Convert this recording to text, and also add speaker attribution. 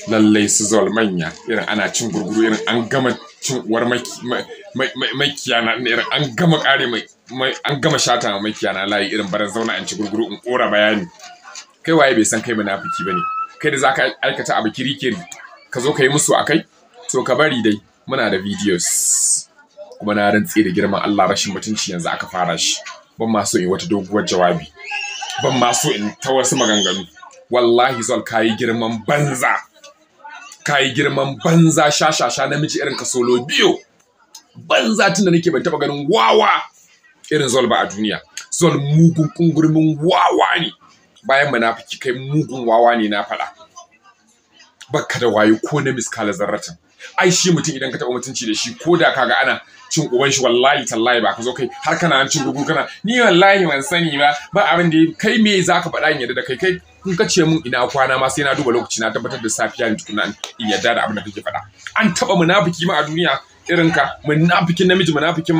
Speaker 1: Lallai su Zol manya, irin ana cin gurguru, irin an gama cin uwar makiyana, irin an gama kare mai, an gama shata ma makiyana layi, irin baran zauna in ci gurguru in kora bayani. Kai waye bai san kai munafiki bane? Kai da zaka aikata abu kirikiri ka zo ka yi musu akai, to ka bari dai, muna da videos. Kuma na rantse da girman Allah, rashin mutunci yanzu aka fara shi. Ban ma so in wata doguwar jawabi, ban ma so in ta wasu maganganu. Wallahi Zol, kayi girman banza, kayi girman banza, shashasha namiji irin ka solo biyu banza. Tunda nake ban taba ganin wawa irin Zol ba a duniya. Zol mugun kungurmin wawa ne, bayan munafiki kai mugun wawa ne. Na faɗa, bakka da wayo ko na miskala zarratin. Ai shi mutum idan ka taɓa mutunci da shi, ko da kaga ana cin uban shi, wallahi tallahi ba ka zo kai har kana cin gugu kana ni wallahi ban sani ba, ba abin da kai me zaka faɗa in yadda da kai. Kai in ka ce mun ina kwana ma, sai na duba lokaci na tabbatar da safiya ne tukuna in yadda da abin da kake faɗa. An taɓa munafiki ma a duniya irin ka? Munafikin namiji, munafikin